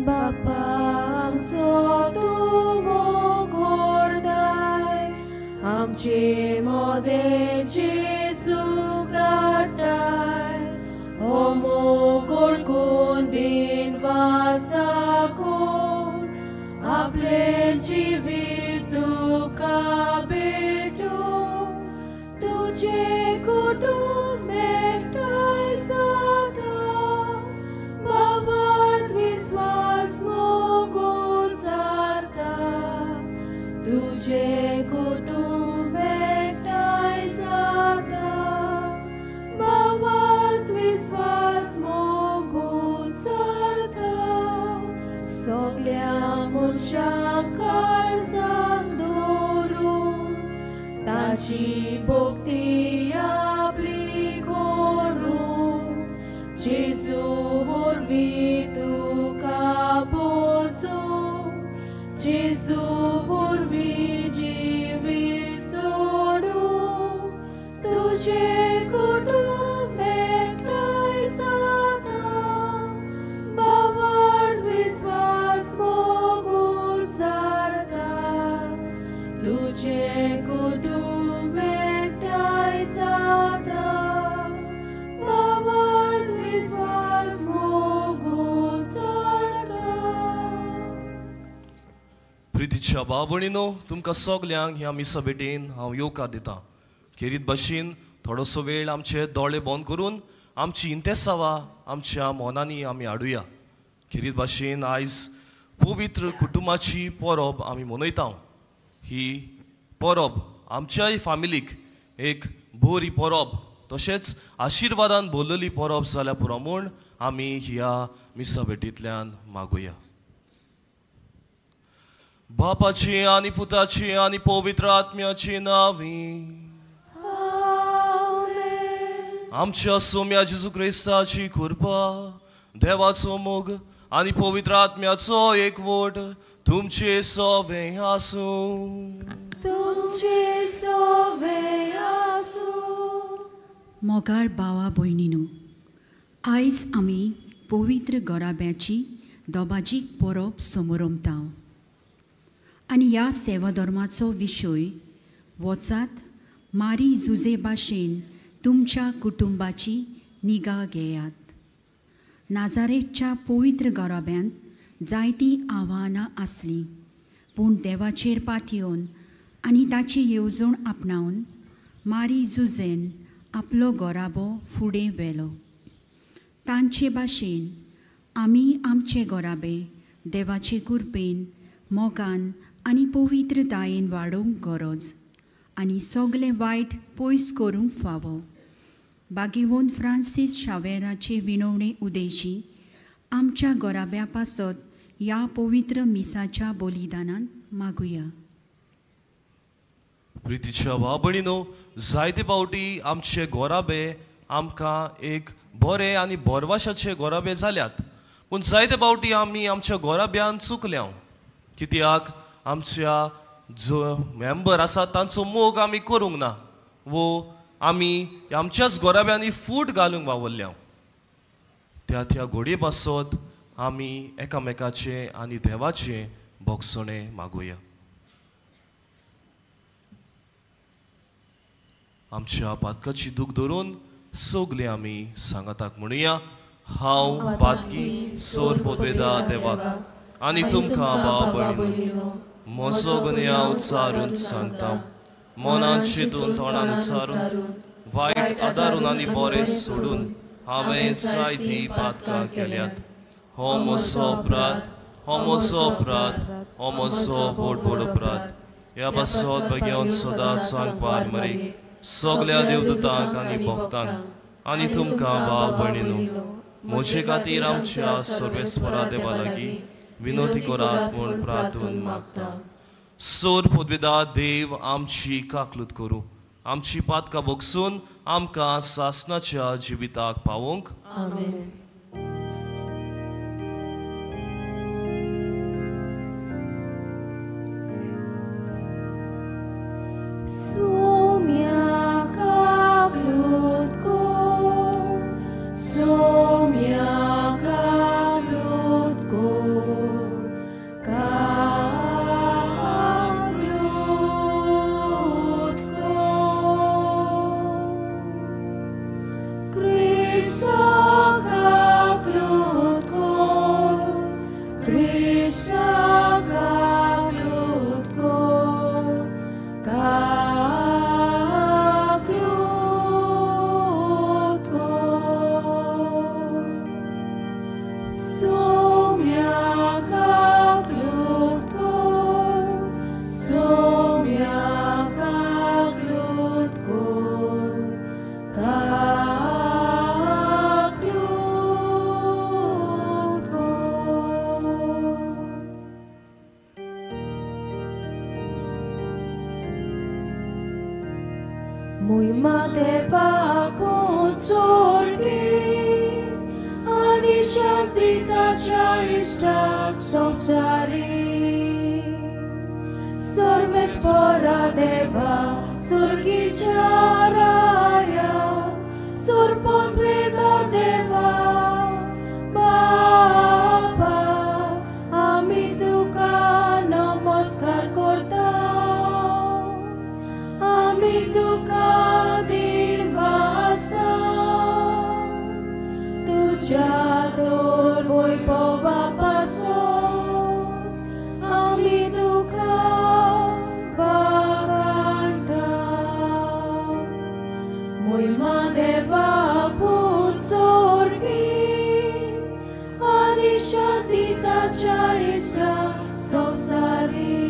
बापा आमचो तूं मोग करताय आमचे मोदें जेजूक धाडटाय हो मोग ओळखून दिनवास दाखोवन आपलें जिवीत तुका भेटूं तुजें कुटुंब एकठांय जाता बाबार्थ विस्वास मोगून जाता तुजें कुटुंब एकठांय जाता बाबार्थ विस्वास मोगून जाता सगल्या मनशांक काळजान दवरून तांची भक्ती आपली करूं जेजू वरवीं तुका पोसूं जेजू वरवीं जिवीत जोडूं तुजें कुटुंब एकठांय जाता बाबार्थ विस्वास मोगून जाता तुजें कुटुंब एकठांय जाता बाबार्थ विस्वास मोगून जाता. प्रितीच्या भाव भयणीनो, तुमकां सगल्यांक ह्या मिसा भेटेन हांव येवकार दितां. खेरीत भाशेन थोडोसो वेळ आमचे दोळे बंद करून आमची इंतेसांवां आमच्या मनांनी आमी हाडुया. खेरीत भाशेन आयज पवित्र कुटुंबाची परब आमी मनयता. ही परब आमच्याय फामिलीक एक बरी परब तशेंच आशिर्वादान भरलेली परब जाल्यार पुरो म्हूण आमी ह्या मिसा भेटींतल्यान मागुया. बापाची आनी पुताची आनी पवित्र आत्म्याची नांवी आमच्या सोम्या जेजू क्रिस्ताची कृपा, देवाचो मोग आनी पवित्र आत्म्याचो एकवट तुमचे सवे आसूं. तुमचे सवे आसूं. मोगाळ भावा भयणीनो, आयज आमी पवित्र घराब्याची दोबाजीक परब समोरमता आनी ह्या सेवाधर्माचो विशय वचात मारी जुजे भाशेन तुमच्या कुटुंबाची निगा घेयात. नाजारेच्या पवित्र घराब्यांत जायतीं आव्हानां आसलीं, पूण देवाचेर पातयेवन आनी ताची येवजण आपणावन मारी जुजेन आपलो घराबो फुडें व्हेलो. तांचे भाशेन आमी आमचे घराबे देवाचे कृपेन, मोगान आनी पवित्रतायेन वाडोवंक गरज आनी सगलें वायट पयस करूंक फावो. बागेवन फ्रांसीस शावेराचे विनवणे उदेशी आमच्या घराब्या पासत ह्या पवित्र मिसाच्या बलिदानान मागुया. प्रितीच्या भाव भयणीनो, जायते फावटी आमचे घराबे आमकां एक बरे आनी भरवाशाचे घराबे जाल्यात, पूण जायते फावटी आमी आमच्या घराब्यान चुकल्या. कित्याक आमच्या जो मेंबर आसा तांचो मोग आमी करूंक ना वो आमी आमच्याच घराब्यांनी फूट घालूंक वावरल्या. त्या त्या घोडये पासत आमी एकामेकाचें आनी देवाचें भोगसणें मागुया. आमच्या पातकाची दूख धरून सगळीं आमी सांगाताक म्हणुया, हांव पातकी सोर पोदवेदा देवाक आनी तुमकां भाव भयणीनो म्हजो गुन्यांव उच्चारून सांगता. मनान चिंतून तोंडान उच्चारून वायट आदारून आनी बरें सोडून हांवें जायतीं पातकां केल्यात. हो म्हजो अपराध, हो म्हजो अपराध, हो म्हजो व्हड व्हड अपराध. ह्या पासत भगेवन सदांच सांगपार मरे सगल्या देवदूतांक आनी भक्तांक आनी तुमकां भाव भयणीनो म्हजे खातीर आमच्या सर्वेस्वरा देवा लागीं विनोती करात म्हूण प्रार्थून मागता. सोर पदवेदा देव आमची काकलूत करूं, आमची पातकां भोगसून आमकां सासनाच्या जिविताक पावोवंक. आमेन. Soumya kaglutko, soumya kaglutko, मोहिमा देवाकून सोर्गी आनी शांती ताच्या इश्टाक संवसारी. सर्वेस्परा देवा सुर्गीच्या राया सोरपोतवेदा देवा बापा आमी तुका नमस्कार करता, आमी तुका दिनवासता. तुज्या तोर वैभवा पासत आमी तुका वाखाणटा. मोहिमा देवाकून सोर्गी आनी शांती ताच्या इश्टाक संवसारी.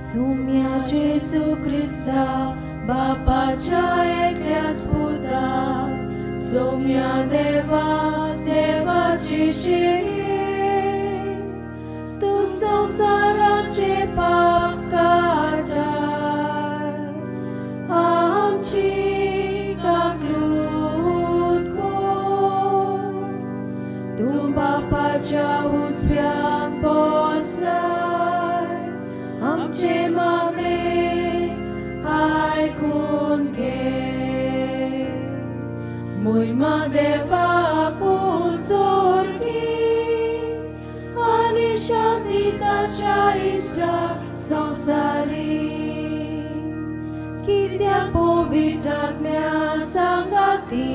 सुम्या जेजू क्रिस्ता बापाच्या एकल्याच पुता सोम्या देवा देवाची शेळी तूं संवसाराचे पाप काडटाय आमची काकलूत कर. तूं बापाच्या उजव्याक बसलाय आमचे मागणे आयकून घे. मोहिमा देवाकून सोर्गी आनी शांती ताच्या इश्टाक संवसारी. कित्याक पवित्र आत्म्या सांगाती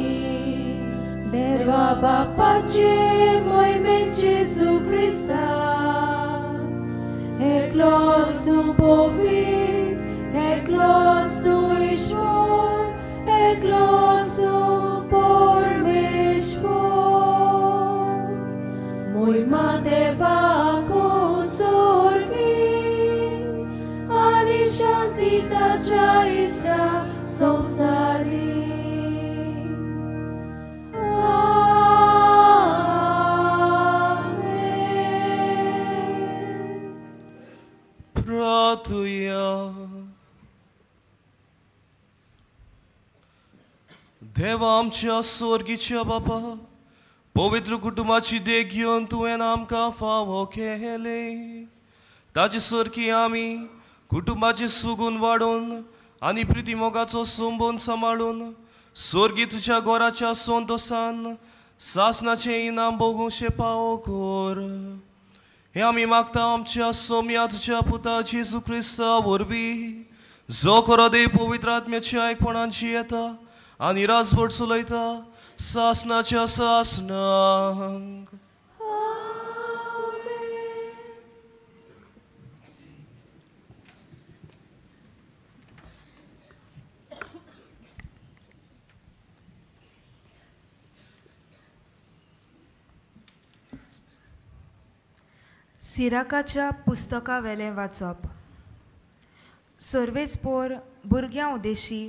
देवा बापाचे मोहिमेन जेजू क्रिस्ता एकलोच तूं पवित्र, एकलोच तूं ईश्वर, एकलोच तूं परमेश्वर. मोहिमा देवाकून सोर्गी आनी शांती ताच्या इश्टाक संवसारी. देवा आमच्या सोर्गीच्या बापा पवित्र कुटुंबाची देख घेवन तुवें आमकां फावो केलें. ताचे सारकी आमी कुटुंबाचे सुगून वाडोवन आनी प्रिती मोगाचो संबंद सांबाळून सोर्गी तुज्या घराच्या संतोसान सासनाचें इनाम भोगूंक पावो कर. हें आमी मागता आमच्या सोम्या तुज्या पुता जेजू क्रिस्ता वरवीं जो खरो देव पवित्र आत्म्याच्या एकपणान येता आनी राजवट चलयता सासनाच्या सासनाक. सिराकाच्या पुस्तका वेलें वाचप. सर्वेस्पोर भुरग्यां उद्देशी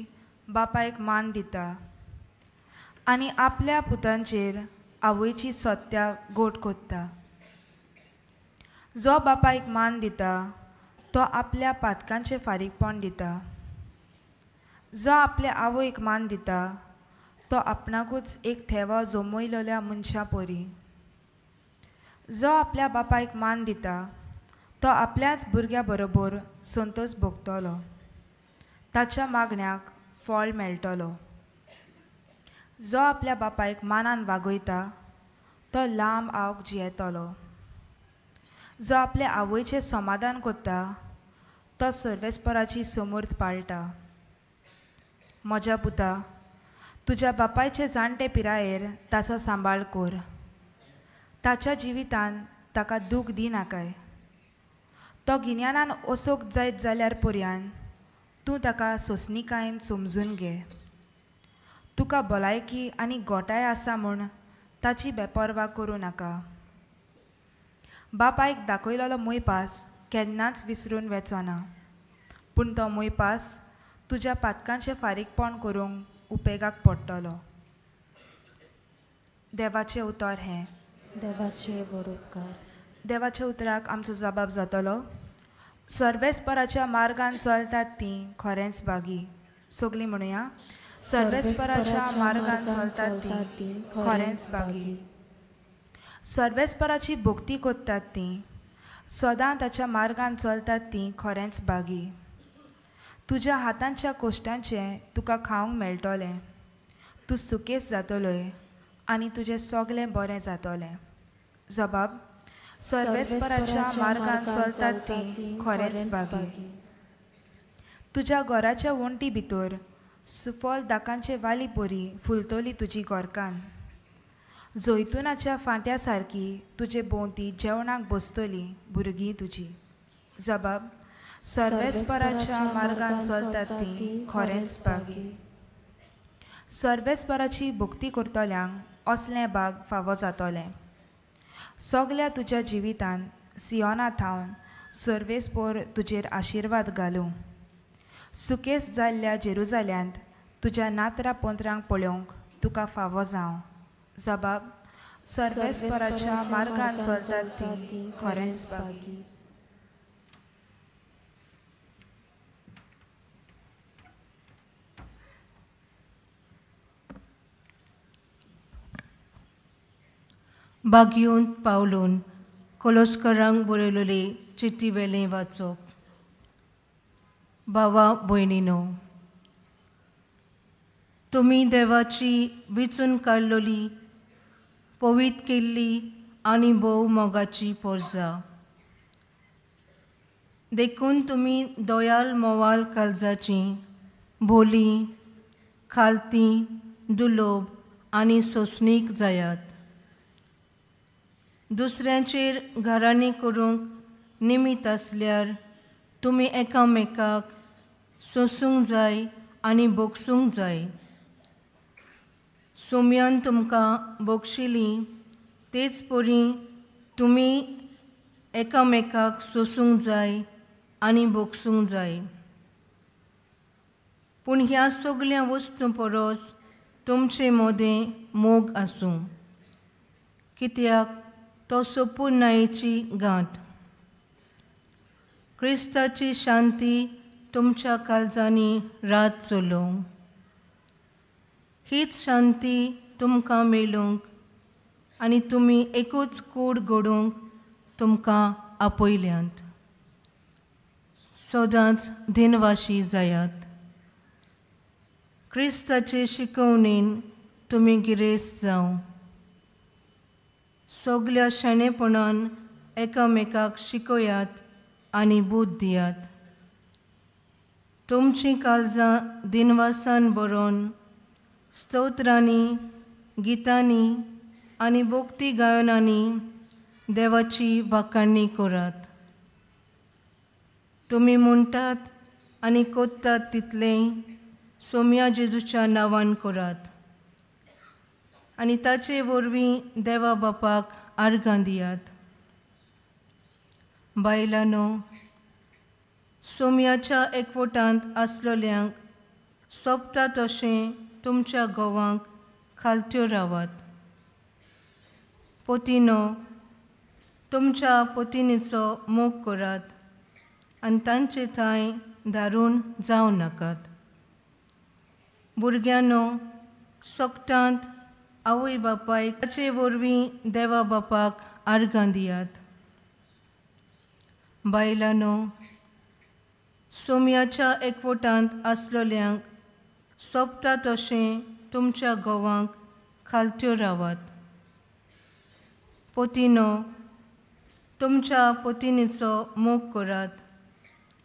बापायक मान दिता आनी आपल्या पुतांचेर आवयची सत्या गोट कोत्ता. जो बापायक मान दिता तो आपल्या पातकांचें फारीकपण दिता. जो आपल्या आवयक मान दिता तो आपणाकूच एक थेवो जमयलेल्या मनशा परी. जो आपल्या बापायक मान दिता तो आपल्याच भुरग्या बरोबर संतोष भोगतलो, ताच्या मागण्याक फळ मेळटलो. जो आपल्या बापायक मानान वागयता तो लांब आवक जियेतलो. जो आपल्या आवयचें समाधान करता तो सर्वेस्पराची समूर्त पाळटा. म्हज्या पुता, तुज्या बापायचे जाणटे पिरायेर ताचो सांबाळ कर, ताच्या जिवितान ताका दूख दिनाकाय. तो गिन्यानान ओसोक जायत जाल्यार पर्यान तूं ताका सोंसणीकायेन समजून घे. तुका भलायकी आनी गोटाय आसा म्हूण ताची बेपर्वा करूं नाका. बापायक दाखयलेलो मोयपास केन्नाच विसरून वचो ना, पूण तो मोयपास तुज्या पातकांचें फारीकपण करूंक उपेगाक पडटलो. देवाचें उतर हें. देवाचे बरोबकार. देवाच्या उतराक आमचो जबाब जातलो. सर्वेस्पराच्या मार्गान चलतात तीं खरेंच भागी. सगलीं म्हणुया, सर्वेस्पराच्या मार्गान चलतात तीं खरेंच भागी. सर्वेस्पराची भक्ती करतात तीं, सदां ताच्या मार्गान चलतात तीं खरेंच भागी. तुज्या हातांच्या कोश्टांचें तुका खावंक मेळटलें, तूं सुकेस जातलोय आनी तुजें सगलें बरें जातलें. जबाब, सर्वेस्पराच्या मार्गान चलतात तीं खरेंच भागी. तुज्या घराच्या वण्टी भितर सुफल दाकांचे वाली परी फुलतली तुजी घरकान्न. जैतुनाच्या फांट्या सारकी तुजे भोंवती जेवणाक बसतली भुरगीं तुजी. जबाब, सर्वेस्पराच्या मार्गान चलतात तीं खरेंच भागी. सर्वेस्पराची भक्ती करतल्यांक असलें भाग फावो जातलें. सगल्या तुज्या जिवितान सियोना थावन सर्वेस्पोर तुजेर आशिर्वाद घालूं. सुकेस जाल्ल्या जेरुजाल्यांत तुज्या नातरा पोंतरांक पळोवंक तुका फावो जावं. जबाब, सर्वेस्पराच्या मार्गान चलतात तीं खरेंच भागी. बागयोन पावलून कोलोस्करांक बरयलेले चिटी वेलें वाचप. भावा भयणीनो, तुमी देवाची विचून काडलोली, पवीत केल्ली आनी भोव मोगाची पोरजा. देखून तुमी दयाल मोवाल काळजाची, बोली, खालती, दुलोब आनी सोंसणीक जायात. दुसऱ्यांचेर घरांनी करूंक निमीत आसल्यार तुमी एकामेकाक सोंसूंक जाय आनी भोगसूंक जाय. सोम्यान तुमकां भोगशिली तेच परी तुमी एकामेकाक सोंसूंक जाय आनी भोगसूंक जाय. पूण ह्या सगल्या वस्तूं परस तुमचे मदें मोग आसूं, कित्याक तो सोपुर्णायेची गांठ. क्रिस्ताची शांती तुमच्या काळजांनी रात चलोवं. हीच शांती तुमकां मेळूंक आनी तुमी एकूच कूड घडोवंक तुमकां आपयल्यांत. सदांच दिनवाशी जायात. क्रिस्ताचे शिकवणेन तुमी गिरेस्त जावं. सगल्या शाणेपणान एकामेकाक शिकयात आनी बूद दियात. तुमचीं काळजां दिनवासान बरोवन स्तोत्रांनी, गितांनी आनी भक्ती गायनांनी देवाची वाखाणणी करात. तुमी म्हणटात आनी कोत्तात तितलें सोम्या जेजूच्या नांवान करात आनी ताचे वरवीं देवा बापाक आर्गां दियात. बायलांनो, सोम्याच्या एकवटांत आसलेल्यांक सोबता तशें तुमच्या घोवांक खालत्यो रावात. पोतीनो, तुमच्या पोतिनीचो मोग करात आनी तांचे थंय धारून जावं नाकात. भुरग्यांनो, सोगटांत आवय बापायक ताचे वरवीं देवा बापाक आर्गां दियात. बायलांनो, सोम्याच्या एकवटांत आसलेल्यांक सोबता तशें तुमच्या घोवांक खालत्यो रावात. पोतीनो, तुमच्या पोतिनीचो मोग करात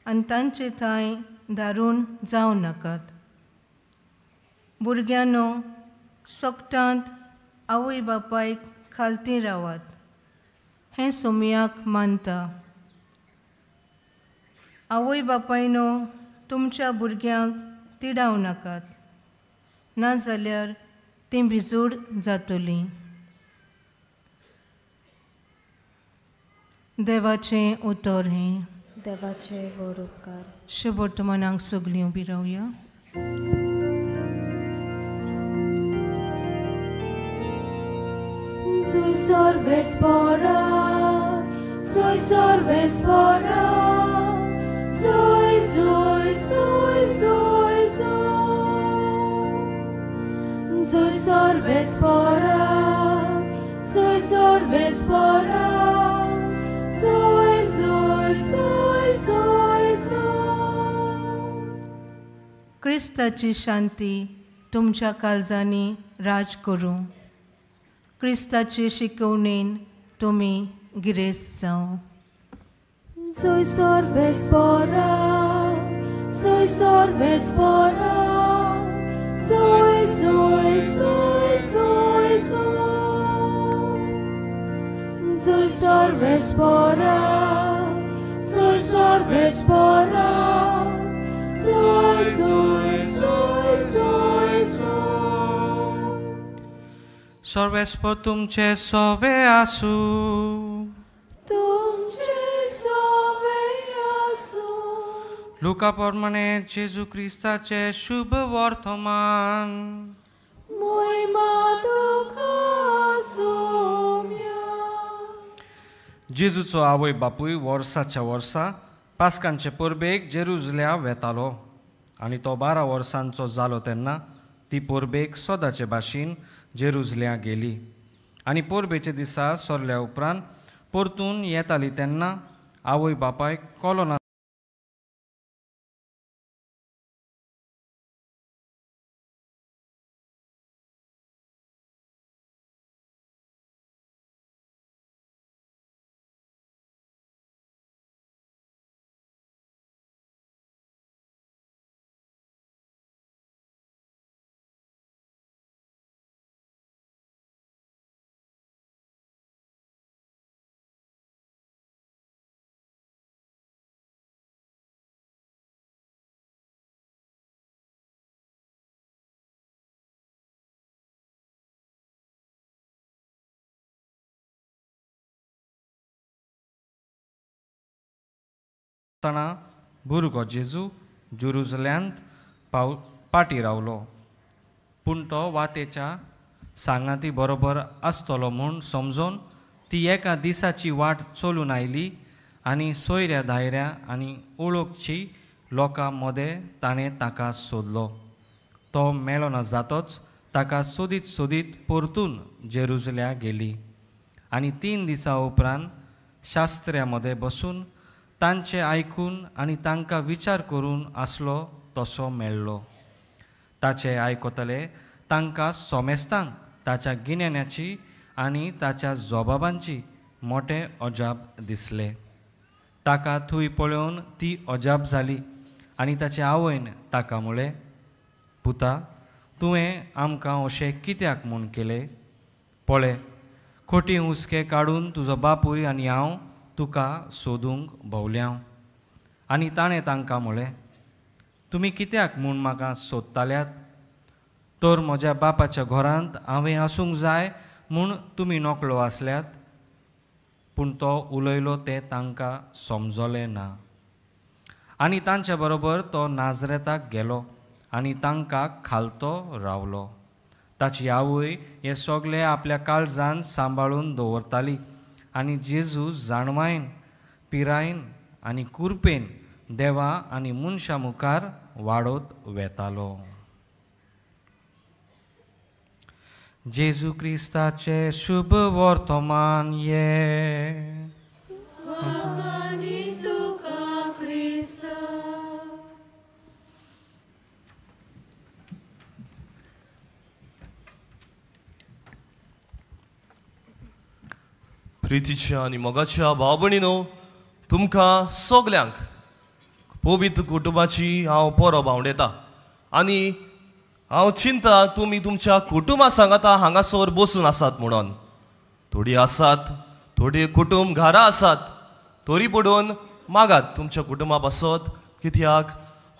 आनी तांचे थंय धारून जावं नाकात. भुरग्यांनो, सोगटांत आवय बापायक खालती रावात हें सोम्याक मानता. आवय बापायनो, तुमच्या भुरग्यांक तिडावं नाकात, नाजाल्यार तीं भिजूड जातलीं. देवाचें उतर हें. देवाचे व्हड उपकार. शुभ वर्तमानाक सगळीं उबी रावया. Soy सर्वेस्परा, soy सर्वेस्परा, soy, soy, soy, soy, soy. Soy सर्वेस्पोरा, soy सर्वेस्पोरा, soy, soy, soy, soy, soy. क्रिस्ताची शांती तुमच्या काळजांनी राज करूं. क्रिस्ताचे शिकवणेन तुमी गिरेस्त जावं. Soy सर्वेस्पोरा, soy सर्वेस्पोरा, soy, soy, soy, soy, soy. Soy सर्वेस्पोरा, soy सर्वेस्पोरा, soy, soy, soy, soy, soy. सर्वेस्पोर तुमचे सोवे आसू. तुमचे सोवे आसू. लुका प्रमाणे जेजू क्रिस्ताचे शुभ वर्तमान. मोहिमा तुका सोम्या. जेजूचो आवय बापूय वर्साच्या वर्सा पास्कांचे परबेक जेरुजल्या वेतालो आनी तो 12 वर्सांचो जालो तेन्ना ती परबेक सदाचे भाशेन जेरुजल्या गेली. आनी परबेचे दिसा सरल्या उपरांत परतून येताली तेन्ना आवय बापायक कलो नासतना भुरगो जेजू जेरुजल्यांत पाटी रावलो. पूण तो वातेच्या सांगाती बरोबर आसतलो म्हूण समजून ती एका दिसाची वाट चलून आयली आनी सोयऱ्या धायऱ्या आनी ओळखची लोकां मदें ताणें ताका सोदलो. तो मेळो ना जातोच ताका सोदीत सोदीत परतून जेरुजल्या गेली. आनी 3 दिसां उपरांत शास्त्र्या मदें बसून तांचे आयकून आनी तांकां विचार करून आसलो तसो मेळ्ळो. ताचे आयकतले तांकां सोमेस्तांक ताच्या गिन्यानाची आनी ताच्या जबाबांची मोठे अजाप दिसले. ताका थंय पळोवन ती अजाप जाली आनी ताचे आवयन ताका म्हळें, पुता, तुवें आमकां अशें कित्याक म्हूण केलें? पळय, खोटी हुस्के काडून तुजो बापूय आनी हांव तुका सोदूंक भोवल्या. आनी ताणें तांकां म्हळें, तुमी कित्याक म्हूण म्हाका सोदताल्यात? तर म्हज्या बापाच्या घरांत हांवें आसूंक जाय म्हूण तुमी नकळो आसल्यात. पूण तो उलयलो तें तांकां समजलें ना. आनी तांचे बरोबर तो नाजरेताक गेलो आनी तांकां खालतो रावलो. ताची आवय हे सगळे आपल्या काळजान सांबाळून दवरताली. आनी जेजू जाणवायन, पिरायन आनी कुरपेन देवा आनी मनशां मुखार वाडत वेतालो. जेजू क्रिस्ताचे शुभ वर्तमान ये. प्रितीच्या आनी मोगाच्या भाव भयणीनो, तुमकां सगल्यांक पवित्र कुटुंबाची हांव परब आवडयता आनी हांव चिंता तुमी तुमच्या कुटुंबा सांगाता हांगासर बसून आसात म्हणून. थोडी आसात, थोडी कुटुंब घरा आसात, तरी पडून मागात तुमच्या कुटुंबा पासत, कित्याक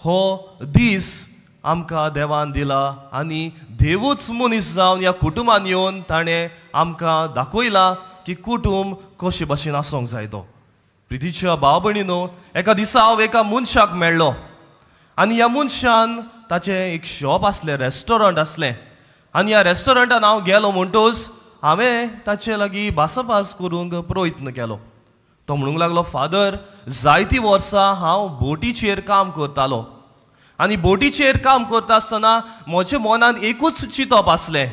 हो दीस आमकां देवान दिला आनी देवूच मनीस जावन ह्या कुटुंबान येवन ताणें आमकां दाखयला की कुटुंब कशे भाशेन आसूंक जाय तो. प्रितीच्या भाव भयणीनो, एका दिसा हांव एका मनशाक मेळ्ळो आनी ह्या मनशान ताचें एक शॉप आसलें, रेस्टॉरंट आसलें. आनी ह्या रेस्टॉरंटान हांव गेलो म्हणटूच हांवें ताचे लागीं भासाभास करूंक प्रयत्न केलो. तो म्हणूंक लागलो, फादर, जायतीं वर्सां हांव बोटीचेर काम करतालो आनी बोटीचेर काम करता आसतना म्हज्या मनांत एकूच चिंतप आसलें.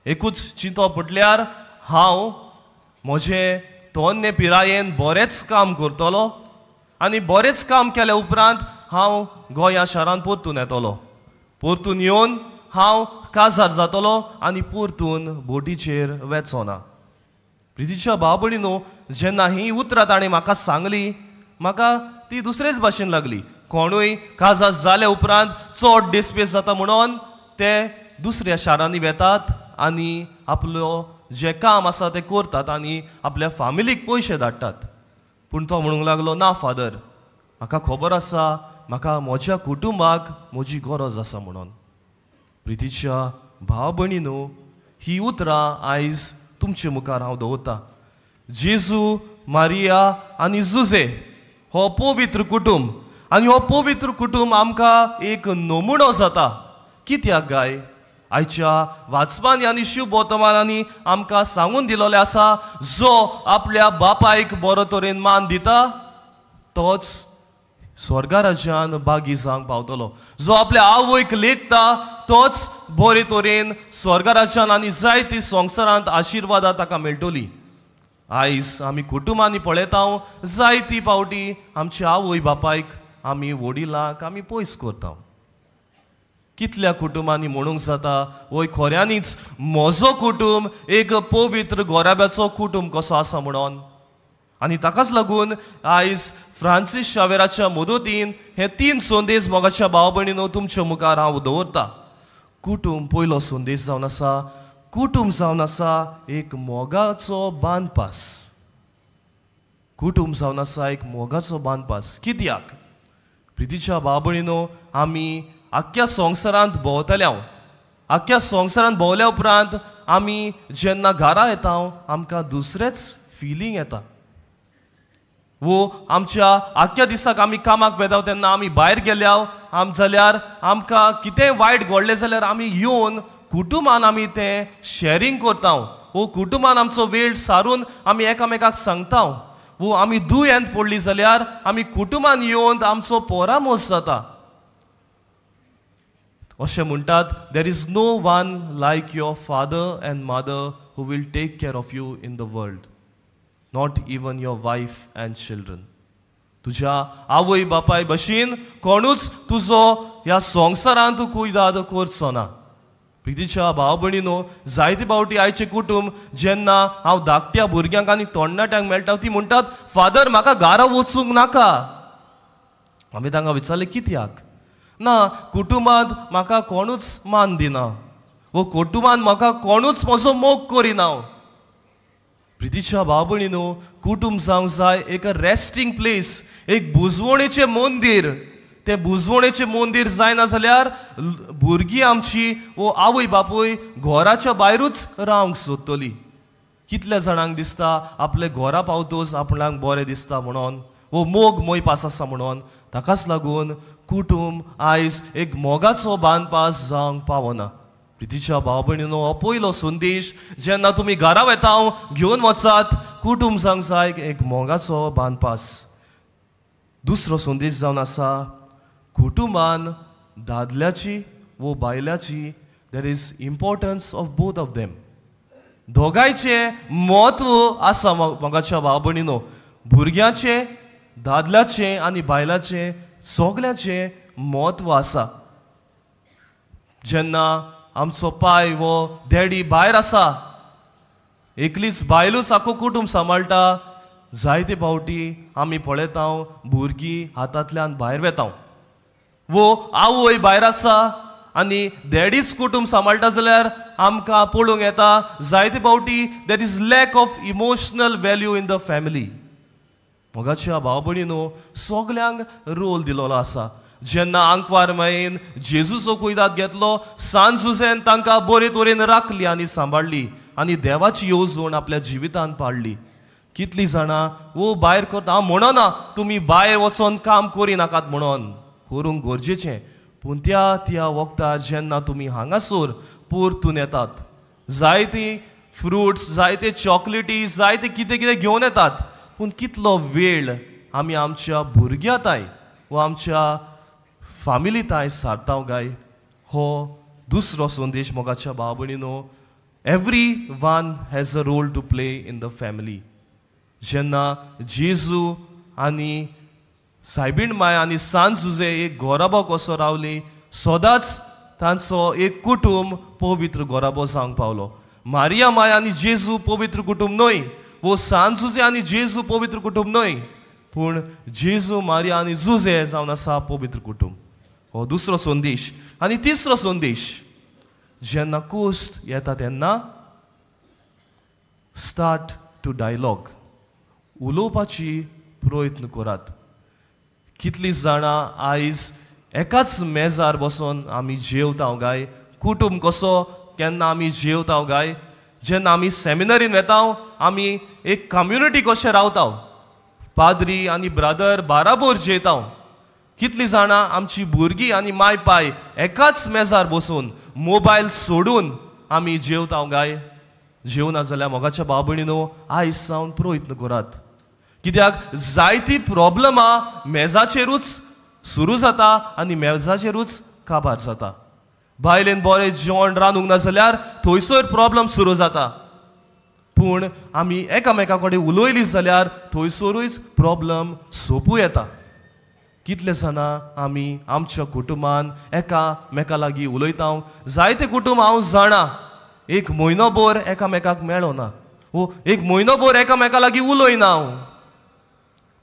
एकूच चिंतप म्हटल्यार हांव म्हजे तोन्ने पिरायेन बरेंच काम करतलो आनी बरेंच काम केल्या उपरांत हांव गोंया शारांत परतून येतलो. परतून येवन हांव काजार जातलो आनी परतून बोटीचेर वेचो ना. प्रितीच्या भाव भयणीनो, जेन्ना ही उतरां ताणें म्हाका सांगली, म्हाका ती दुसरेच भाशेन लागली. कोणूय काजार जाल्या उपरांत चड डिस्पेस जाता म्हणून ते दुसऱ्या शारांनी वेतात आनी आपलो जें काम आसा तें करतात आनी आपल्या फामिलीक पयशे धाडटात. पूण तो म्हणूंक लागलो, ना फादर, म्हाका खबर आसा, म्हाका म्हज्या कुटुंबाक म्हजी गरज आसा म्हणून. प्रितीच्या भाव भयणीनो, ही उतरां आयज तुमचे मुखार हांव दवरतां. जेजू, मारिया आनी जुजे हो पवित्र कुटुंब, आनी हो पवित्र कुटुंब आमकां एक नमुनो जाता. कित्याक गाय? आयच्या वाचपांनी आनी शुभवर्तमानांनी आमकां सांगून दिलोलें आसा, जो आपल्या बापायक बरो तरेन मान दिता तोच स्वर्गाराज्यान बागी जावंक पावतलो. जो आपल्या आवयक लेखता तोच बरे तरेन स्वर्गाराज्यान आनी जायती संवसारांत आशिर्वादां ताका मेळटली. आयज आमी कुटुंबांनी पळयता, जायती पावटी आमच्या आवय बापायक आमी वडिलांक आमी पयस करता. कितल्या कुटुंबांनी म्हणूंक जाता, वय खऱ्यांनीच म्हजो कुटुंब एक पवित्र गोराब्याचो कुटुंब कसो आसा म्हणून. आनी ताकाच लागून आयज फ्रांसीस शावेराच्या मदतीन हे 3 संदेश मोगाच्या भाव भयणीनो तुमच्या मुखार हांव दवरता. कुटुंब पयलो संदेश जावन आसा. कुटुंब जावन आसा एक मोगाचो बांदपास. कुटुंब जावन आसा एक मोगाचो बांदपास. कित्याक प्रितीच्या भाव भयणीनो, आमी आख्ख्या संवसारांत भोंवतल्या. आख्ख्या संवसारांत भोंवल्या उपरांत आमी जेन्ना घरा येता आमकां दुसरेंच फिलींग येता. वो आमच्या आख्ख्या दिसाक आमी कामाक वेता तेन्ना आमी भायर गेल्या आम जाल्यार आमकां कितेंय वायट घडलें जाल्यार आमी येवन कुटुंबान आमी तें शॅरींग करता. वो कुटुंबान आमचो वेळ सारून आमी एकामेकाक सांगता. वो आमी दुयेंत पडली जाल्यार आमी कुटुंबान येवन आमचो परामर्श जाता. अशें म्हणटात, there is no one like your father and mother who will take care of you in the world, not even your wife and children. तुज्या आवय बापाय भशेन कोणूच तुजो ह्या संवसारांत कुयदाद करचो ना. प्रितीच्या भाव भयणीनो, जायते फावटी आयचें कुटुंब जेन्ना हांव धाकट्या भुरग्यांक आनी तोणणाट्यांक मेळटा ती म्हणटात, फादर म्हाका घरा वचूंक नाका. आमी तांकां विचारलें कित्याक? ना, कुटुंबांत म्हाका कोणूच मान दिना, वो कुटुंबांत म्हाका कोणूच म्हजो मोग करिना. प्रितीच्या भाव भयणीनो, कुटुंब जावंक जाय एक रेस्टिंग प्लेस, एक बुजवणेचें मंदीर. तें बुजवणेचें मंदीर जायना जाल्यार भुरगीं आमची वो आवय बापूय घराच्या भायरूच रावंक सोदतली. कितल्या जाणांक दिसता आपले घरा पावतोच आपणाक बरें दिसता म्हणून, वो मोग मोयपास आसा म्हणून. ताकाच लागून कुटुंब आयज एक मोगाचो बांदपास जावंक पावना. प्रितीच्या भाव भयणीनो, हो पयलो संदेश जेन्ना तुमी घरा वेता घेवन वचात, कुटुंब जावंक जाय एक मोगाचो बांदपास. दुसरो संदेश जावन आसा, कुटुंबान दादल्याची वो बायल्याची there is importance of both of them. दोगांयचें म्हत्व आसा मोगाच्या भाव भयणीनो. भुरग्यांचें, दादल्याचें आनी बायलाचें सगळ्यांचें म्हत्व आसा. जेन्ना आमचो पाय वो डॅडी भायर आसा, एकलीच बायलूच आख्खो कुटुंब सांबाळटा, जायते फावटी आमी पळयता भुरगीं हातांतल्यान भायर वेता. वो आवय भायर आसा आनी डॅडीच कुटुंब सांबाळटा जाल्यार आमकां पळोवंक येता जायते फावटी there is lack of emotional value in the family. मोगाच्या भाव भयणीनो, सगल्यांक रोल दिलोलो आसा. जेन्ना आंकवार मायेन जेजूचो कुयदाद घेतलो, सान जुझेन तांकां बरे तरेन राखली आनी सांबाळ्ळी आनी देवाची येवजण आपल्या जिवितांत पाडली. कितलीं जाणां वो भायर करता, हांव म्हणना तुमी भायर वचोन काम करिनाकात म्हणून, करूंक गरजेचें, पूण त्या त्या वखदार जेन्ना तुमी हांगासर परतून येतात, जायती फ्रुट्स, जायते चॉकलेटी, जायते कितें कितें घेवन येतात, पूण कितलो वेळ आमी आमच्या भुरग्यां ताय वा आमच्या फामिली ताय सारताव गाय? हो दुसरो संदेश मोगाच्या भाव भयणीनो. Every one has a role to play in the family. जेन्ना जेजू आनी सायबीण माय आनी सान जुजे एक गोराबो कसो रावली, सदांच तांचो एक कुटुंब पवित्र गोराबो जावंक पावलो. मारिया माय आनी जेजू पवित्र कुटुंब न्हय, वो सान जुजे आनी जेजू पवित्र कुटुंब न्हय, पूण जेजू मारिया आनी जुजे जावन आसा पवित्र कुटुंब. हो दुसरो संदेश. आनी तिसरो संदेश, जेन्ना कोश्त येता तेन्ना स्टार्ट टू डायलॉग, उलोवपाची प्रयत्न करात. कितलीं जाणां आयज एकाच मेजार बसून आमी जेवता गाय? कुटुंब कसो केन्ना आमी जेवता गाय? जेन्ना आमी सेमिनरीन वेता आमी एक कम्युनिटी कशें रावता, पाद्री आनी ब्रदर बाराबोर जेवता. कितलीं जाणां आमची भुरगीं आनी माय पाय एकाच मेजार बसून मोबायल सोडून आमी जेवता गाय? जेवना जाल्यार मोगाच्या भाव भयणीनो आयज सावन प्रयत्न करात, कित्याक जायती प्रॉब्लमां मेजाचेरूच सुरू जाता आनी मेजाचेरूच काबार जाता. बायलेन बरें जेवण रांदूंक ना जाल्यार थंयसर प्रॉब्लम सुरू जाता, पूण आमी एकामेका कडेन उलयली जाल्यार थंयसरूच प्रॉब्लम सोंपूं येता. कितले जाणां आमी आमच्या कुटुंबान एकामेका लागीं उलयता? जायते कुटुंब हांव जाणा एक म्हयनो भर एकामेकाक मेळना, वो एक म्हयनो भर एकामेका लागीं उलयना हांव.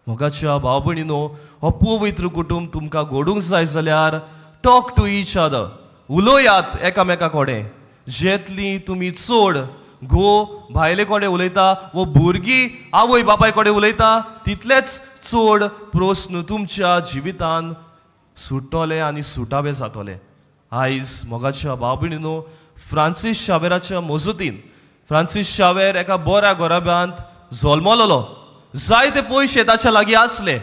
मोगाच्या भाव भयणीनो, हो पवित्र कुटुंब तुमकां घडूंक जाय जाल्यार टॉक टू इच अदर, उलयात एकामेका कडेन. जेतली तुमी चड घोव भायले कडेन उलयता वो भुरगीं आवय बापाय कडेन उलयता, तितलेच चड प्रस्न तुमच्या जिवितान सुट्टले आनी सुटावे जातले. आयज मोगाच्या भाव भयणीनो, फ्रांसीस शावेराच्या मजतीन, फ्रांसीस शावेर एका बऱ्या घराब्यांत जल्मलोलो, जायते पयशे ताच्या लागीं आसले,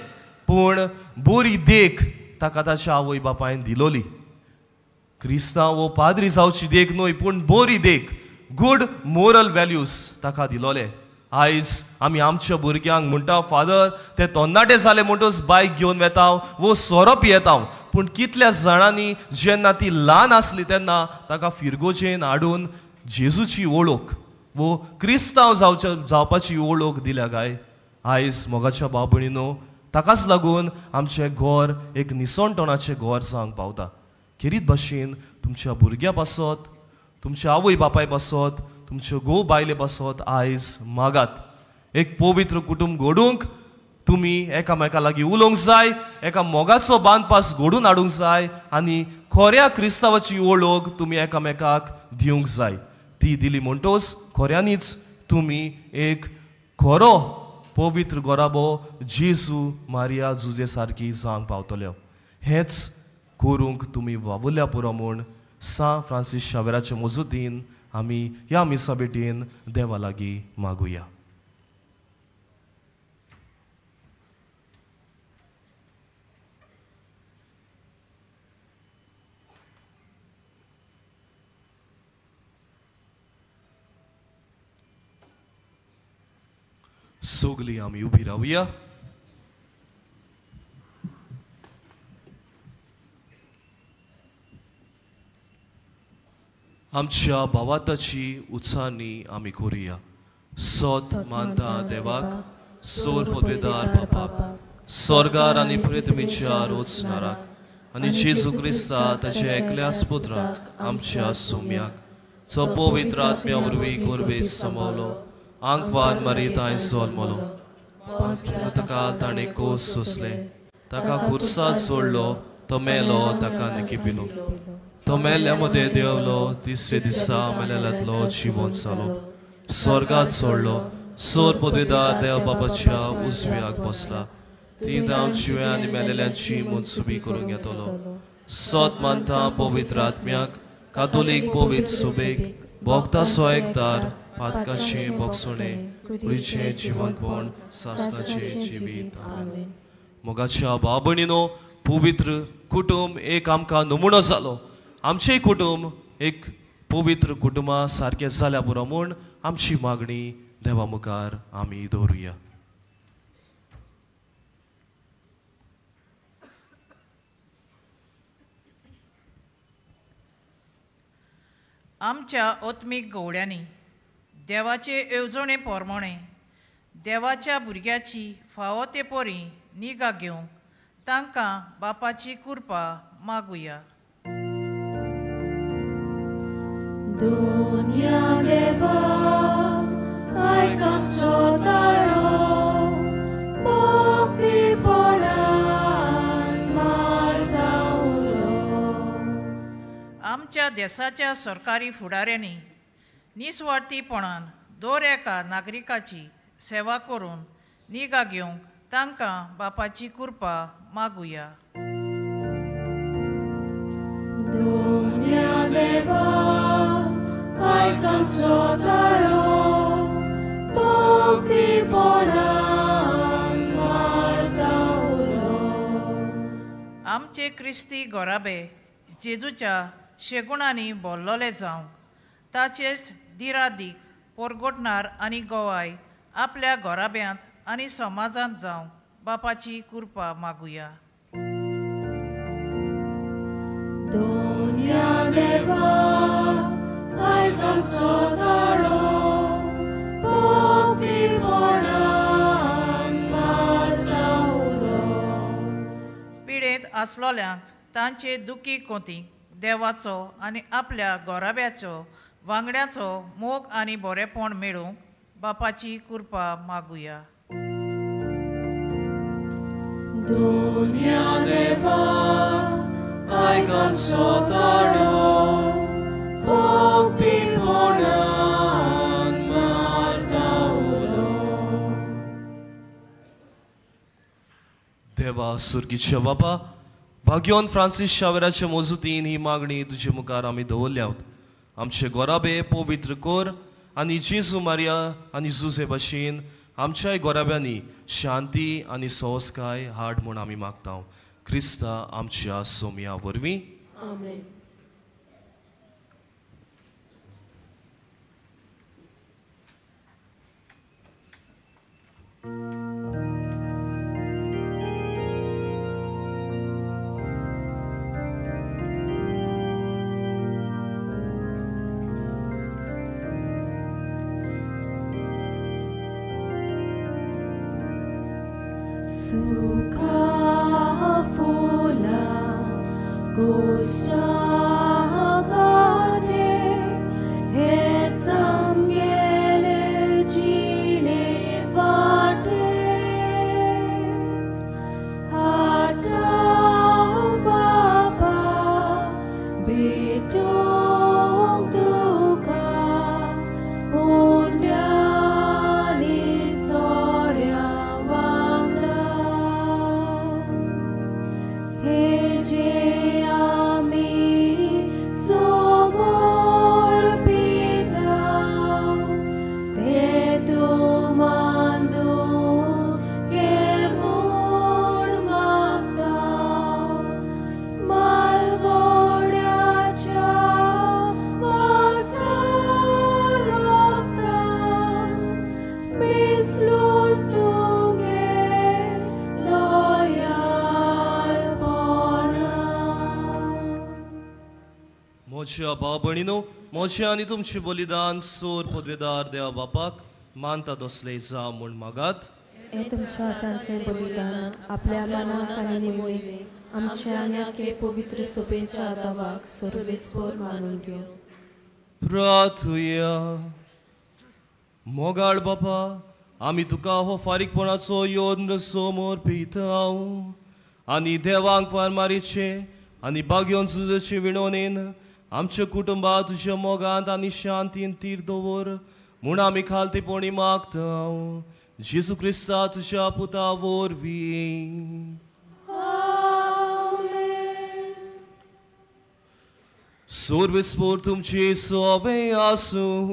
पूण बरी देख ताका ताच्या आवय बापायन दिलोली. क्रिस्तांव वो पाद्री जावची देख न्हय, पूण बरी देख, गूड मोरल व्हॅल्यूज ताका दिलोले. आयज आमी आमच्या भुरग्यांक म्हणटा, फादर ते तरणाटे जाले म्हणटच बायक घेवन वेता वो सोरो पियेता, पूण कितल्या जाणांनी जेन्ना ती ल्हान आसली तेन्ना ताका फिरगोजेन हाडून जेजूची वळख वो क्रिस्तांव जावपाची वळख दिल्या काय? आयज मोगाच्या भाव भयणीनो, ताकाच लागून आमचें घर एक निसणटणाचें घर जावंक पावता. खेरीत भाशेन तुमच्या भुरग्यां पासत, तुमच्या आवय बापाय पासत, तुमच्यो घोव बायले पासत आयज मागात. एक पवित्र कुटुंब घडूंक तुमी एकामेका लागीं उलोवंक जाय, एका मोगाचो बांदपास घडून हाडूंक जाय आनी खऱ्या क्रिस्तांवाची वळख तुमी एकामेकाक दिवंक जाय. ती दिली म्हणटच खऱ्यांनीच तुमी एक खरो पवित्र गोराबो जेजू मारिया जुजे सारकी जावंक पावतल्यो. हेंच करूंक तुमी वावुरल्या पुरो म्हूण सा फ्रांसीस शावेराचे मजतीन आमी ह्या मिसा भेटीन देवा लागीं मागुया. सगळीं आमी उबी रावया. आमच्या भावाताची उत्साहांनी आमी करुया. सत मानता देवाक, सोर पदवेदार बापाक, स्वर्गार आनी पृथ्वीच्या रोचणाराक आनी जेजू क्रिस्ता ताच्या एकल्याच पुत्राक आमच्या सोम्याक, जो पवित्र आत्म्या वरवीं गोरवेस समावलो, आंकवार मारी तांय जल्मलो, ताका ताणें कोस सोंसले, ताका खुर्सात सोडलो, तो मेलो, ताका निकिपिलो, तो मेल्ल्या मदें देंवलो, तिसरे दिसा मेल्यांतलो जिवन जालो, स्वर्गात सोडलो, सोर पदवेदार देव बापाच्या उजव्याक बसला, ती धांव जिव्या आनी मेलेल्यांची मनसुबी करूंक येतलो. सत मानता पवित्र आत्म्याक, कातोलीक पवित्र सुबेक, भोगता सो एकदार, पातकाचें भोगसणें, कुडीचें जिवनपण, सासणाचें जिवीत. आमेन. मोगाच्या भाव भयणीनो, पवित्र कुटुंब एक आमकां नमुनो जालो. आमचें कुटुंब एक पवित्र कुटुंबा सारकें जाल्या पुरो म्हूण आमची मागणी देवा मुखार आमी दवरुया. आमच्या आत्मीक गवळ्यांनी देवाचे येवजणे प्रमाणे देवाच्या भुरग्याची फावो ते परी निगा घेवंक तांकां बापाची कृपा मागुया. दुनिया देवा आयक आमचो ताळो भक्तीपणान मारता उलो. आमच्या देशाच्या सरकारी फुडाऱ्यांनी निस्वार्थीपणान दर एका नागरिकाची सेवा करून निगा घेवंक तांकां बापाची कृपा मागुया. दुनिया देवा आयक आमचो ताळो भक्तीपणान मारता उलो. आमचे क्रिस्ती गोराबे जेजूच्या शेगुणांनी बोल्लोले जावंक ताचेच दिरादीक पोरगोटणार आनी गोवाय आपल्या घराब्यांत आनी समाजांत जावंक बापाची कृपा मागुया. दुनिया देवा आयक आमचो ताळो भक्तीपणान मारता उलो. पिडेंत आसलोल्यांक तांचे दुखी कोतींक देवाचो आनी आपल्या गोराब्याचो वांगड्याचो मोग आनी बरेपण मेळूंक बापाची कृपा मागुया. दुनिया देवा आयक आमचो ताळो भक्तीपणान मारता उलो. देवा सुर्गीच्या बापा, भाग्योन फ्रांसीस शावेराचे मोजुतीन ही मागणी तुजे मुखार आमी दवरल्या. आमचे गोराबे पवित्र कर आनी जेजू मारिया आनी जुजे भाशेन आमच्याय गोराब्यांनी शांती आनी संस्काय हाड म्हूण आमी मागता. क्रिस्ता आमच्या सोमया वरवीं. आमेन. सुखा फुला गोश्टा काटे हेच आमगेले जिणे वाटे हाता बाबा भेटूंक तुका उंड्यानी सोऱ्या वांगडा हे जे आमी समोर पिता ते तूं मांदून घे म्हूण मागता मालगोड्याच्या वासार रोगतान मिसळून तुगे लोयालपणा. म्हज्या भाव भयणीनो, म्हजें आनी तुमचें बलिदान सोर पदवेदार देवा बापाक मानता तसलें जावं म्हूण मागात. हे तुमच्या हातांतलें बलिदान आपल्या मनाक आनी मोहिमेक आमच्या आनी आखे पवित्र सोबेच्या दावाक सर्वेस्पर मानून घेवं. प्रार्थुया. मोगाळ बापा, आमी तुका हो फारीकपणाचो योद्न समोर पिता आनी देवांक फारमारीचे आनी बागयोन सुजेचे विणोनेन आमच्या कुटुंबा तुज्या मोगांत आनी शांतीन तीर दवर म्हूण आमी खालतीपणी मागता. जेजू क्रिस्ता तुज्या पुता वरवीं. सोर्वेस्पोर तुमचे सोवे आसूं.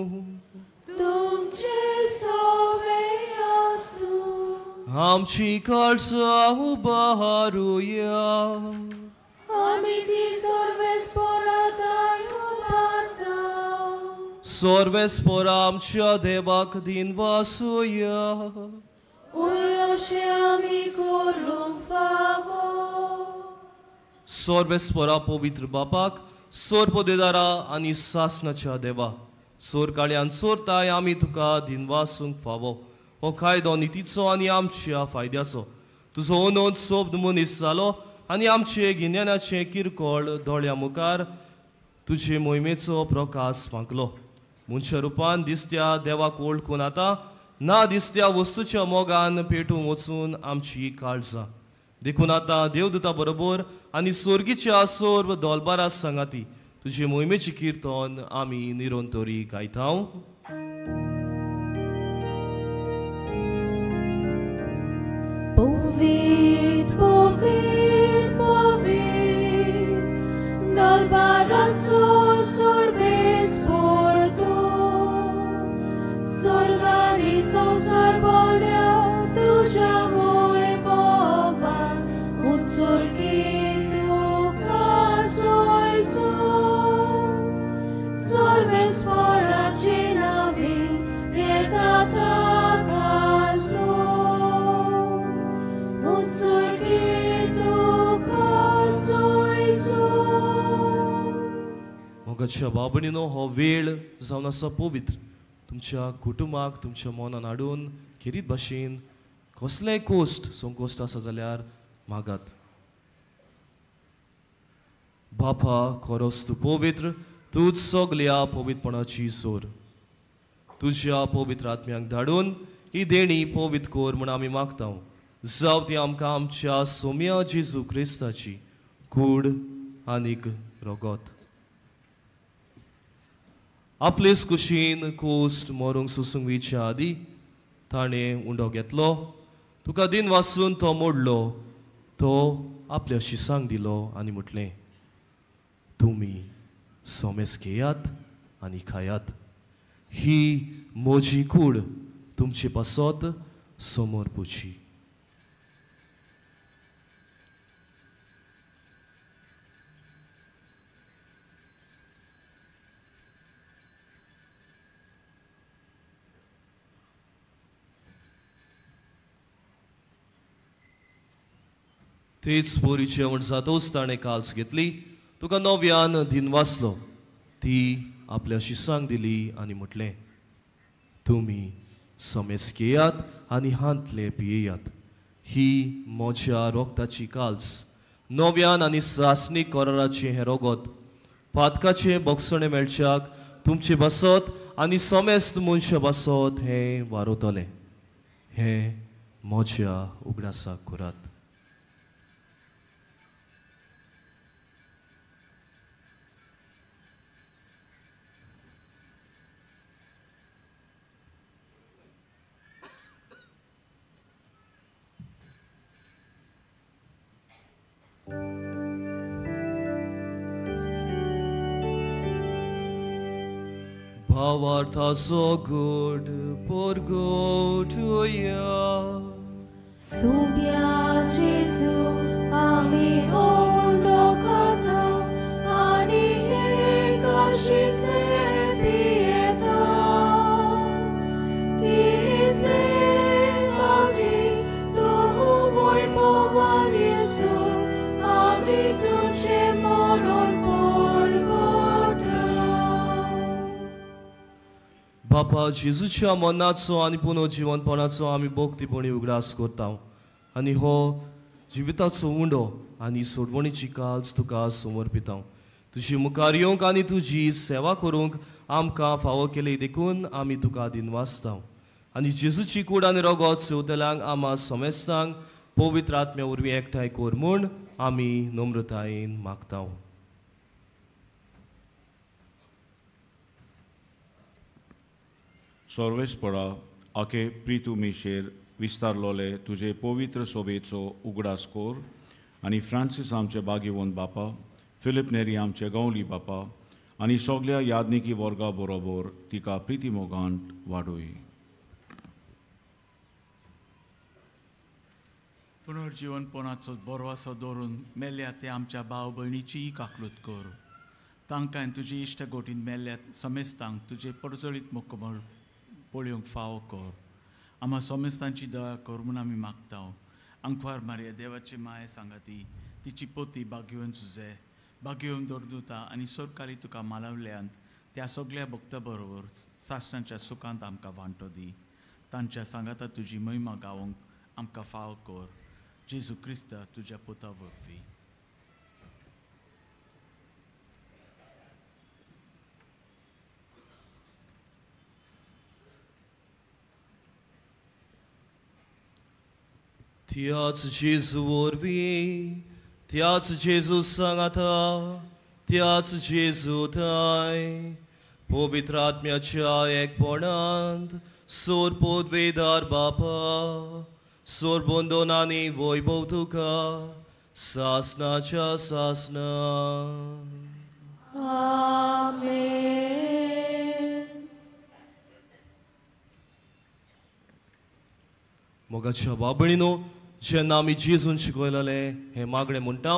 तुमचे सोवे आसूं. आमची काळजां उबारुया. आमी ती सर्वेस्पोराताय उबारता. सर्वेस्पोर आमच्या देवाक दिन वासुया. अशें आमी करूंक फावो. सर्वेस्पोरा पवित्र बापाक सोर पदेदारा आनी सासनाच्या देवा, सोर काळ्यान सोरताय आमी तुका दिनवासूंक फावो. हो कायदो नितीचो आनी आमच्या फायद्याचो. तुजो अनोद सोब मनीस जालो आनी आमचे गिन्यानाचें किरकोळ दोळ्या मुखार तुजे मोहिमेचो प्रकाश फांकलो. मनशा रुपान दिसत्या देवाक वळखून आतां ना दिसत्या वस्तूच्या मोगान पेटूंक वचून आमची काळजां. देखून आतां देवदूता बरोबर आनी सोर्गीच्या सर्व दोलबारा सांगाती तुजे मोहिमेची किर्तन आमी निरंतरी गायता. Povit, povit, povit, dalbarazzo sorbes porto, sordani संसार तुझ्या वैभवान उत्सर्गी तुका सोयसो, सर्वेस्पराचे नावे येता ताकासो, उत्सर्गी तुका सोयसो. मोगाच्या बाबणीनो, हो वेळ जावन आसा पवित्र. तुमच्या कुटुंबाक तुमच्या मनान हाडून खेरीत भाशेन कसलेय कोश्ट संकोश्ट आसा जाल्यार मागात. बापा, खरोच तूं पवित्र, तूंच सगल्या पवित्रपणाची सोर. तुज्या पवित्र आत्म्यांक धाडून ही देणी पवित्र कर म्हूण आमी मागता. जावं ती आमकां आमच्या सोम्या जेजू क्रिस्ताची कूड आनीक रगत. आपलेच कुशीन कोश्ट मरूंक सोसूंक वयच्या आदी ताणें उंडो घेतलो, तुका दिन वासून तो मोडलो, तो आपल्या शिसांक दिलो आनी म्हटलें, तुमी सोमेस घेयात आनी खायात, ही म्हजी कूड तुमचे पासत समोर पुची. तेच पोरी जेवण जातोच ताणें काल्स घेतली, तुका नव्यान दिन वाचलो, ती आपल्या शिसांक दिली आनी म्हटलें, तुमी समेस घेयात आनी हांतले पियेयात, ही म्हज्या रोगताची काल्स, नव्यान आनी सासणीक कराराचें हें रोगत, पातकाचें बक्षणें मेळच्याक तुमचे बसत आनी समेस्त मनशां बसत हें वारवतलें. हें म्हज्या उगडासाक करात. भावार्थाचो गोड परगटुया. सोम्या जेजू आमी उंडो खाता आनी हे काशींतले पियेता, तितले फावटी तूं वैभवान येसू आमी तुजें मरण परगटा. बापा, जेजूच्या मनाचो आनी पुनर्जिवनपणाचो आमी भक्तीपणी उगडास करता आनी हो जिविताचो उंडो आनी सोडवणीची काल्स तुका समर्पिता. तुजी मुखार येवंक आनी तुजी सेवा करूंक आमकां फावो केली देखून आमी तुका दिनवासता. आनी जेजूची कूड आनी रगत सेवतल्यांक आमा समेस्तांक पवित्र आत्म्या वरवीं एकठांय कर म्हूण आमी नम्रतायेन मागता. सर्वेस्परा आके प्रितू मिशेर विस्तारलोले तुजे पवित्र सोबेचो उगडास कोर आनी फ्रांसीस आमचे बागेवन बापा, फिलीप नेरी आमचे गांवली बापा आनी सगल्या यादनिकी वर्गा बरोबर तिका प्रिती मोगान वाडोय. पुनर्जिवनपणाचो बरवासो दवरून मेल्ल्या ते आमच्या भाव भयणीचीय काकलूत कर. तांकां तुजी इश्ट गोटीन मेल्ल्या समेस्तांक तुजे परजळीत मुखमळ पळोवंक फावो कर. आमा समेस्तांची दया कर म्हूण आमी मागता. आंकवार मारया देवाची माया सांगाती, तिची पोती बागेवन सुजे, बागेवन दवरता आनी सरकारी तुका मालवल्यांत त्या सगळ्या भक्ता बरोबर सासणाच्या सुखांत आमकां वांटो दी. तांच्या सांगाता तुजी महिमा गावंक आमकां फाव कर. जेजू क्रिस्ता तुज्या पुता वरवीं. त्याच जेजू वरवीं, त्याच जेजू सांगाता, त्याच जेजू थांय पवित्र आत्म्याच्या एकपणांत सोर पदवेदार बापा सोर बंदोन आनी वैभव तुका सासनाच्या सासना. आमेन. मोगाच्या बाबणीनो, जेन्ना आमी जेजून शिकयलें हें मागणें म्हणटा,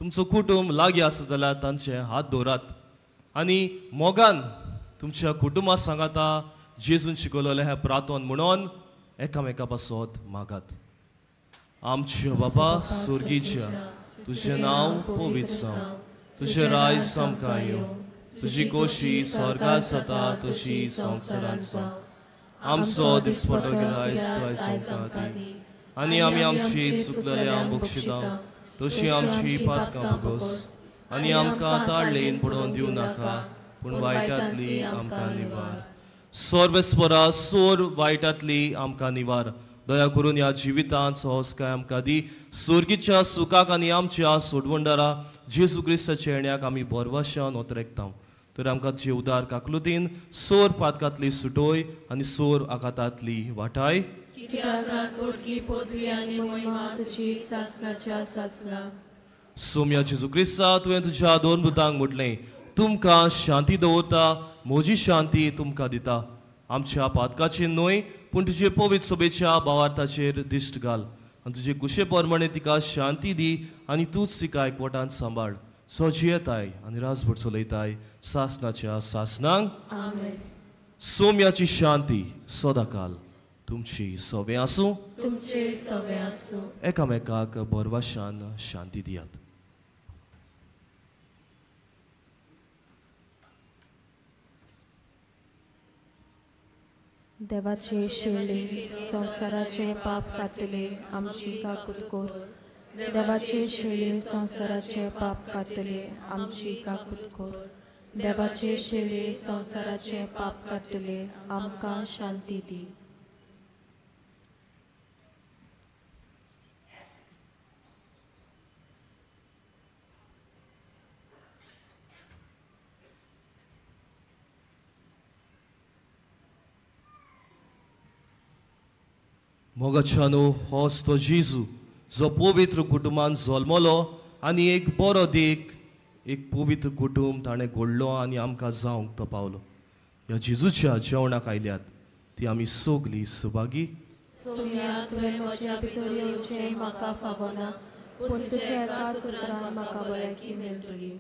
तुमचो कुटुंब लागीं आसा जाल्यार तांचे हात दवरात आनी मोगान तुमच्या कुटुंबा सांगाता जेजून शिकयलें हें प्रार्थन म्हणून एकामेका पासत मागात. आमच्या बाबा सुर्गीच्या, तुजें नांव पवित्र जावं, तुजें राज आमकां येवं, तुजी कोशी स्वर्गांत जाता तशी संवसारांत जावं. आमचो दिसपटो आयज आमकां दी आनी आमी आमची चुकलेल्या बक्षिता तशी आमची पातकां भोगोस आनी आमकां ताळलेन पडोवन दिवं नाका, पूण वायटांतली आमकां निवार. सर्वेस्परा सोर वायटांतली आमकां निवार. दया करून ह्या जिवितांत सहजकाय आमकां दी. सुर्गीच्या सुखाक आनी आमच्या सोडवणदारा जेजू क्रिस्ताच्या येण्याक आमी भरवशान ओतरेकता. तर आमकां तुजे उदार काकलुतीन सोर पातकांतली सुटोय आनी सोर आघातांतली वाटाय. सोम्या जेजू क्रिस्ता, तुवें तुज्या दोन भुतांक म्हटलें, तुमकां शांती दवरता, म्हजी शांती तुमकां दिता. आमच्या पातकाचेर न्हय पूण तुजे पवित्र सभेच्या भावार्थाचेर दिश्ट घाल आनी तुजे कुशे प्रमाणे तिका शांती दी आनी तूंच तिका एकवटान सांबाळ. सो जियेताय आनी राजभर चलयताय सासनाच्या सासनांक. सोम्याची शांती सदाकाल तुमची सवे आसूं, तुमचे सवे आसूं. एकामेकाक भरवशान शांती दियात. देवाचे शेळी संवसाराचे पाप काडटले आमची काकूत कर. देवाचे शेळी संवसाराचे पाप काडटले आमची काकूत कर. देवाचे शेळी संवसाराचे पाप काडटले आमकां शांती दी. मोगाच्यानो, होच तो जेजू जो पवित्र कुटुंबान जल्मलो आनी एक बरो देख एक पवित्र कुटुंब ताणें घडलो आनी आमकां जावंक तो पावलो. ह्या जेजूच्या जेवणाक आयल्यात ती आमी सगलीं सुभागी. सोम्या, तुवें म्हज्या भितर येवचें म्हाका फावना, पूण तुज्या एकाच उतरान म्हाका भलायकी मेळटली.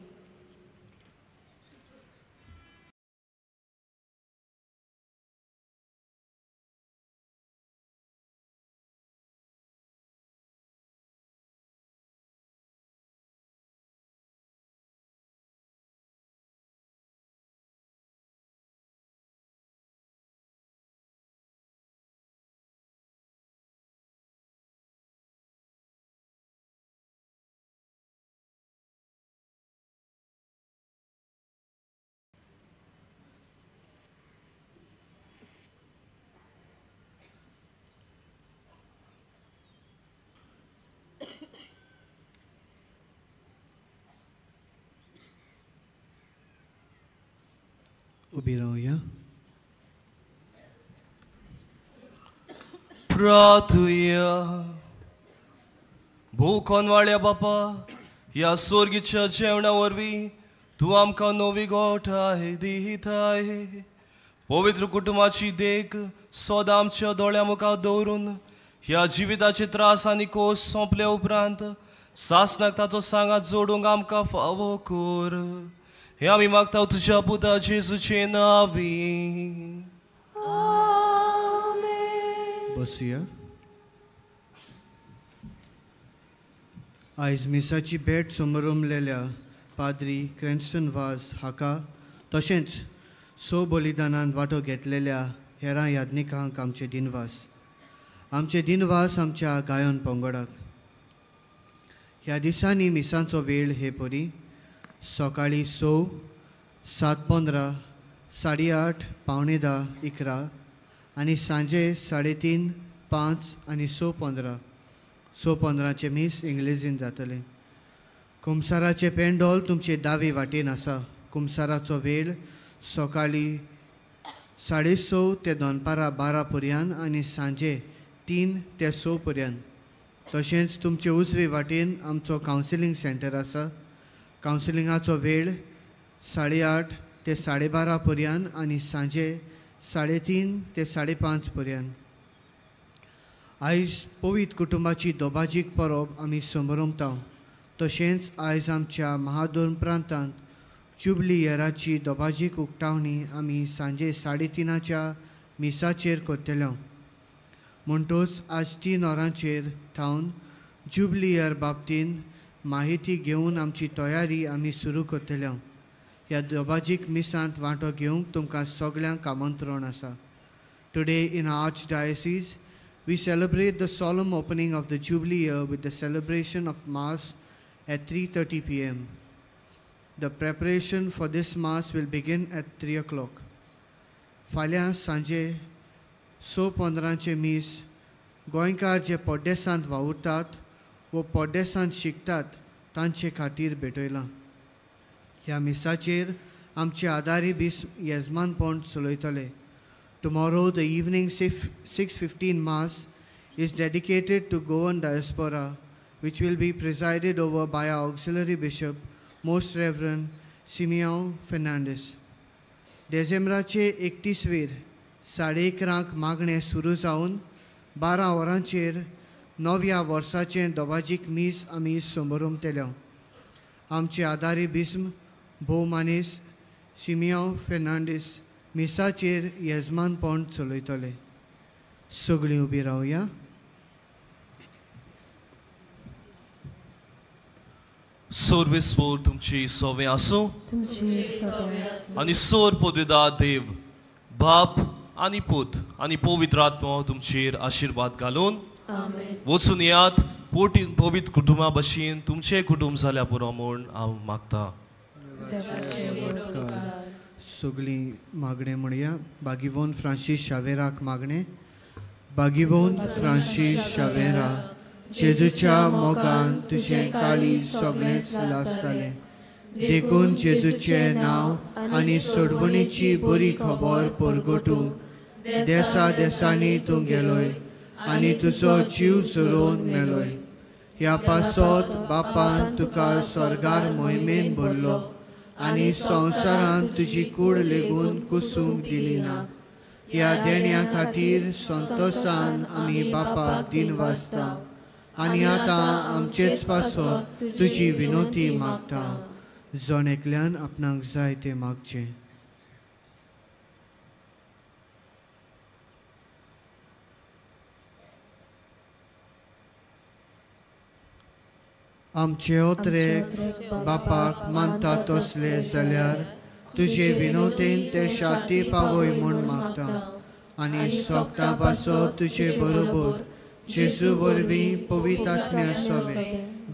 उबी रावया. प्रार्थुया. भोव कोनवाळ्या बापा, ह्या सोर्गीच्या जेवणा वरवीं तूं आमकां नवी गोठाय दिताय. पवित्र कुटुंबाची देख सदां आमच्या दोळ्या मुखार दवरून ह्या जिविताचे त्रास आनी कोस सोंपल्या उपरांत सासनाक ताचो सांगात जोडूंक आमकां फावो कर. हे आमी मागता तुज्या पुता जेजूचे नांवी. बसया. आयज मिसाची भेट समरमलेल्या पाद्री क्रॅन्स्टन वाज हाका तशेंच स बलिदानांत वांटो घेतलेल्या हेरां याज्ञिकांक आमचे दिनवास. आमचे दिनवास आमच्या गायन पंगडाक. ह्या दिसांनी मिसांचो वेळ हे परी सकाळीं 6, 7:15, 8:30, 9:45, 11 आनी सांजे 3:30, 5 आनी 6:15. 6:15 मीस इंग्लेजीन जातलें. कुमसाराचें पेंडोल तुमचे दावे वाटेन आसा. कुमसाराचो वेळ सकाळीं 6:30 ते दनपारां 12 पर्यंत आनी सांजे 3 ते 6 पर्यंत. तशेंच तुमचे उजवे वाटेन आमचो कावन्सिलींग सेंटर आसा. कावन्सिलिंगाचो वेळ 8:30 ते 12:30 पर्यंत आनी सांजे 3:30 ते 5:30 पर्यंत. आयज पवित्र कुटुंबाची दोबाजीक परब आमी समरमता. तशेंच आयज आमच्या महादोन प्रांतांत जुबली इयराची दोबाजीक उक्तावणी आमी सांजे 3:30 मिसाचेर करतले. म्हणटोच आज 3 वरांचेर थावन जुबली इयर बाबतीन माहिती घेवन आमची तयारी आमी सुरू करतले. ह्या दोबाजीक मिसांत वांटो घेवंक तुमकां सगळ्यांक आमंत्रण आसा. Today in archdiocese we celebrate the solemn opening of the Jubilee year with the celebration of Mass at 3:30 p.m. The preparation for this Mass will begin at 3 o'clock. फाल्यां सांजे 6:15 मीस गोंयकार जे परदेसांत वावुरतात वो परदेसांत शिकतात तांचे खातीर भेटयलां. ह्या मिसाचेर आमचे आदारी बीस येजमानपण चलयतले. Tomorrow, the evening 6:15 Mass is dedicated to Goan diaspora, which will be presided over by our auxiliary bishop, Most Reverend Simeon Fernandez. डिसेंबराचे 31 वेर 11:30 मागणें सुरू जावन 12 वरांचेर नव्या वर्साचें दोबाजीक मीस आमी समरमतले. आमचे आदारी बिस्म भोवमानेस सिमियांव फेर्नांडीस मिसाचेर येजमानपण चलयतले. सगळीं उबी रावया. सर्वेस्पोर तुमची सवे आसूं आनी सोर पदवेदा देव बाप आनी पूत आनी पवित्र आत्मो तुमचेर आशिर्वाद घालून वचून यात पवित्र कुटुंबा भशेन तुमचें कुटुंब जाल्यार पुरो म्हूण हांव मागता. सगळीं मागणें म्हणया. बागिवोन फ्रांसीस शावेराक मागणें. बागिवोन फ्रांसीस शावेरा, जेजूच्या मोगान तुजें काळीज सगळेंच लासतालें, देखून जेजूचें नांव आनी सोडवणीची बरी खबर परगटूंक देसा देसांनी तूं गेलोय आनी तुजो जीव झरोवन मेलोय. ह्या पासत बापान तुका स्वर्गार मोहिमेन भरलो आनी संवसारांत तुजी कूड लेगून कुसूंक दिली ना. ह्या देण्या खातीर संतोसान आमी बापाक दिनवासता आनी आतां आमचेच पासत तुजी विनोती मागता. जण एकल्यान आपणाक जाय तें मागचें. आमचे ओत्रेक बापाक मानता तसले जाल्यार तुजे विनोतेन ते शाती पावय म्हूण मागता आनी सोगटां पासत तुजे बरोबर जेजू वरवीं पवित्र आत्म्या सवे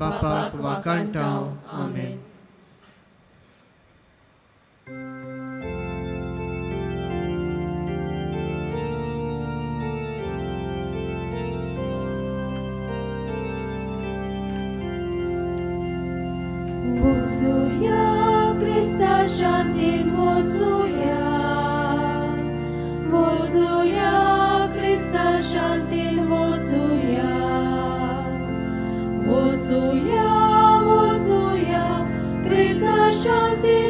बापाक वाखाणटा. आमेन. Vocuja, Krista šantin vocuja, vocuja, Krista šantin vocuja, vocuja, vocuja, Krista šantin.